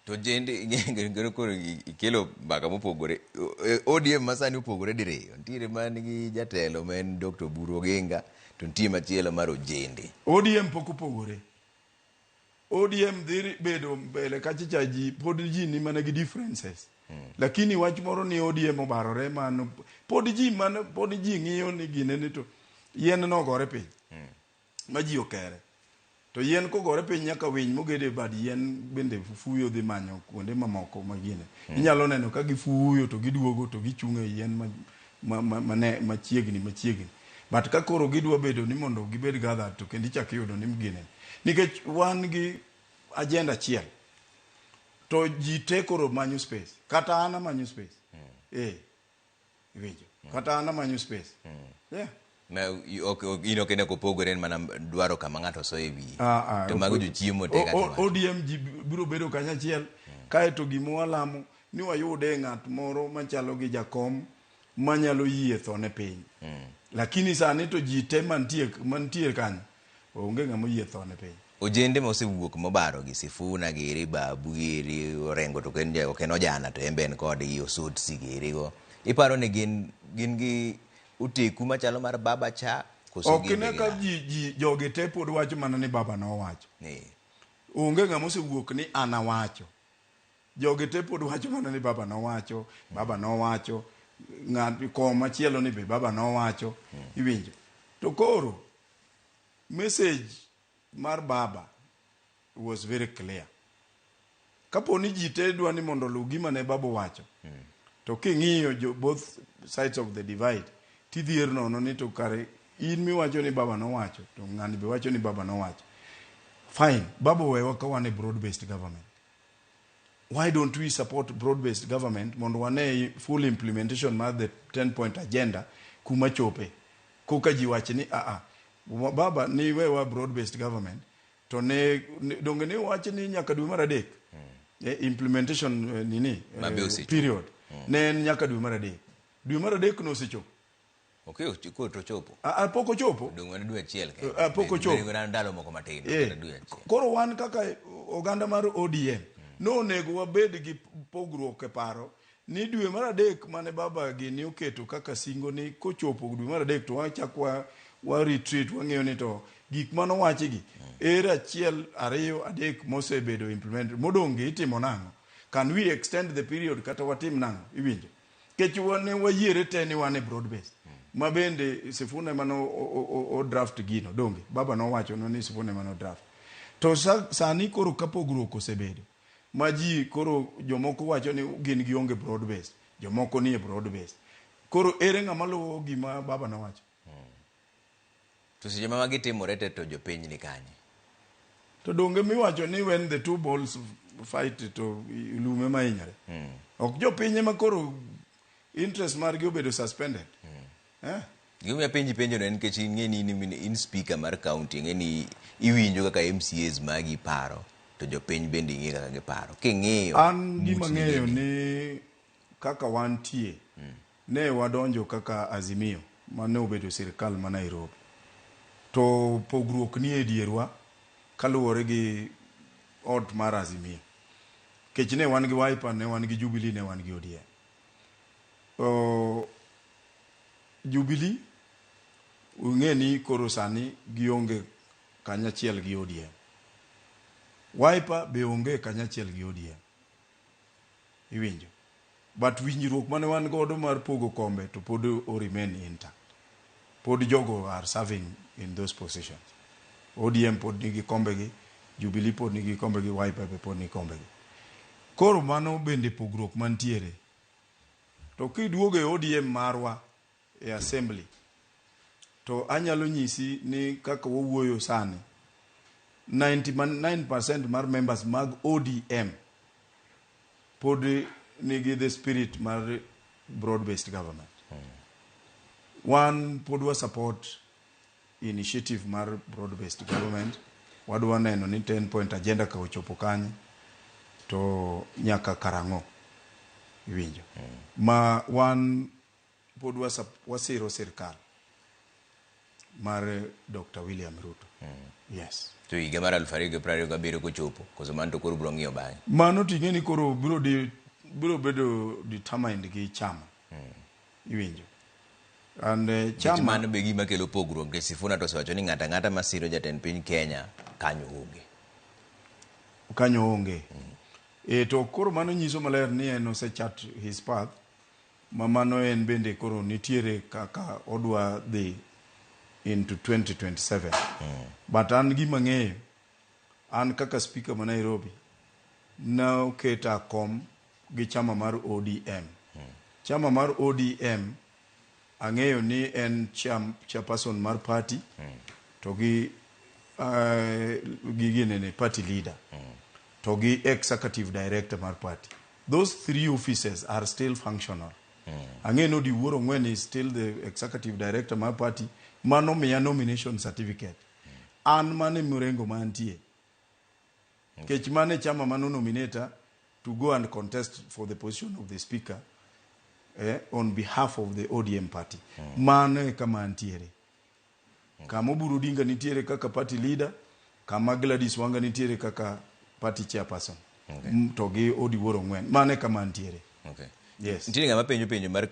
To jende ngero koro ikelo mbaka mopogore. ODM masani opogore diriyo. Nitiere man gi jatelo ma en Dr. Oburu Oginga to nitie machielo mar ojende. ODM pok opogore. ODM dhi bedo mbele kacha cha ji pod ji ni mana gi differences. Lakini wach moro ni ODM obarore mano pod ji mano pod ji ng'iyo ni gine ni to yien nogore piny. Ma ji okere. To yien kogore piny nyaka winy mogedo e bad yien bende fuyo dhi manyo kuonde mamoko ma gine. Inyalo neno ka gifuyo to giduogo to gichung' e yien ma, ma, ma, ma ne, machiegni machiegni. But ka koro gidwa bedo ni mondo gibed gathered to kendo ichak iyudo ni gine. Nikech wan gi agenda achiel. To ji te koro manyo space. Kata an amanyo space. Eh. Iwinjo. Kata an amanyo space. Yeah. Ma in ok ine kopogore en mana dwaro kama ng'ato soyo e wiye. Ah, ah, To mago jochiemo te kaka iwacho. ODM ji biro bedo kanyachiel kaeto gima walamo ni wayude ng'at moro machalo gi jakom manyalo yie thone piny. Lakini sani to ji te mantie mantie kanyo onge ng'ama oyie thone piny. Ojende ma osewuok mobaro gi Sifuna giri, Babu giri, Orengo to ok en ojana to en be en kodgi, Osotsi giri go. Iparo ni gin gin gi oteku machalo mar baba cha koso Ok gin be ine ka gin ji ji jogi te pod wacho mana ni baba nowacho. Ni. Onge ng'ama osewuok ni an awacho. Jogi te pod wacho mana ni baba nowacho, baba nowacho, ng'at kom machielo ni be baba nowacho. Iwinjo. To koro message mar baba was very clear. Kapo ni ji te dwa ni mondo oluw gima ne baba owacho, to king'iyo jo both sides of the divide, tidhier nono ni to kare in miwacho ni baba nowacho, to ng'ani be wacho ni baba nowacho. Fine, baba owewa ka wan e broad based government. Why don't we support broad based government mondo wane full implementation mar the 10 point agenda kuma chope? Koka ji wach ni a a baba ni wewa broad based government to ne donge ne wach ni nyaka dwe mar adek implementation nini Mabe osechopo. period ne en nyaka dwe mar adek. Dwe mar adek no osechopo. Ok koro to ochopo. A, a, pok ochopo. Dong' mana dwe achiel kende. Ah, pok ochopo. Bedo mana ndalo moko matin. Kata dwe achiel. Koro wan kaka oganda mar ODM nonego wabed gi pogruok e paro ni dwe mar adek mane baba gini oketo kaka singo ni kochopo dwe mar adek to wachak wa retreat wang'iyo ni to gik mane owachi gi ere achiel ariyo adek mosebedo implemented modong' gi itimo nang'o can we extend the period kata watim nang'o iwinjo Nikech ne wayiere te ni wan e broad base ma bende Sifuna ema no o draft gino donge baba nowacho ni Sifuna ema no draft to sani koro ka pogruok osebedo ma ji koro jomoko wacho ni gin gionge broad base jomoko nie broad base koro ere ng'ama luwo gima baba nowacho To seche ma magi timore te to jopiny ni kanye? To donge miwacho ni when the two balls fight to lum ema hinyore. Ok jopiny ema koro interest margi obedo suspended. Eh? Gimomiyo apenji penjono en nikech ing'e ni in, in speaker mar county, ing'e ni iwinjo kaka MCAs magi paro, to jopiny bende ing'e kaka giparo. King'iyo An gima muchni ng'eyo gini. ni kaka wantie Ne wadonjo kaka Azimio mane obedo sirkal ma Nairobi. To pogruok nie e dierwa kaluwore gi ot mar Azimio. Kech ne wan gi Wiper, ne wan gi Jubilee, ne wan gi ODM. Jubilee ung'e ni koro sani gionge kanyachiel gi ODM. Wiper be onge kanyachiel gi ODM. Iwinjo? But winjruok mane wan godo mar pogo kombe to pod o remain intact. Pod jogo are serving in those positions. ODM pod nigi kombegi, Jubilee pod nigi kombegi, Wiper be pod nigi kombegi. Koro mano bende pogruok mantiere. To kiduogo e ODM marwa e assembly, to anyalo nyisi ni kaka wawuoyo sani, 99% mar members mag ODM pod nigi the spirit mar broad based government. Wan pod wa support initiative mar broad based government. Wadwa neno ni 10 point agenda ka ochopo kanye to nyaka karang'o iwinjo. Ma wan pod wasiro sirkal mar Dr. William Ruto. Yes. To higa mar 2027 kochopo, koso mano to koro biro ng'iyo bang'e? Mano ting'e ni koro biro bedo determined gi chama. Iwinjo? And Nikech chama mano be gima kelo pogruok, nikech Sifuna to osewacho ni ng'ato ang'ata masiro jatend piny Kenya kanyo onge. Kanyo onge. E to koro mano nyiso maler ni en osechart his path, ma mano en bende koro nitiere kaka odwa dhi into 2027. But an gima ng'eyo, an kaka speaker ma Nairobi, noketa kom gi chama mar ODM. Chama mar ODM ang'eyo ni en chairperson mar party to gi ginene party leader to gi executive director mar party. Those three offices are still functional. Ang'eyo ni Odiwuor Ong'wen is still the executive director mar party mano miya nomination certificate. An mane murengo mantie. Kech mane chama mano nominata to go and contest for the position of the speaker on behalf of the ODM party. Mano e kama antiere. Kama Oburu Odinga nitiere kaka party leader, kama Gladys Wanga nitiere kaka party chairperson. To gi Odiwuor Ong'wen. Mano e kama antiere. Yes. Nitiere ng'ama penjo penjo mar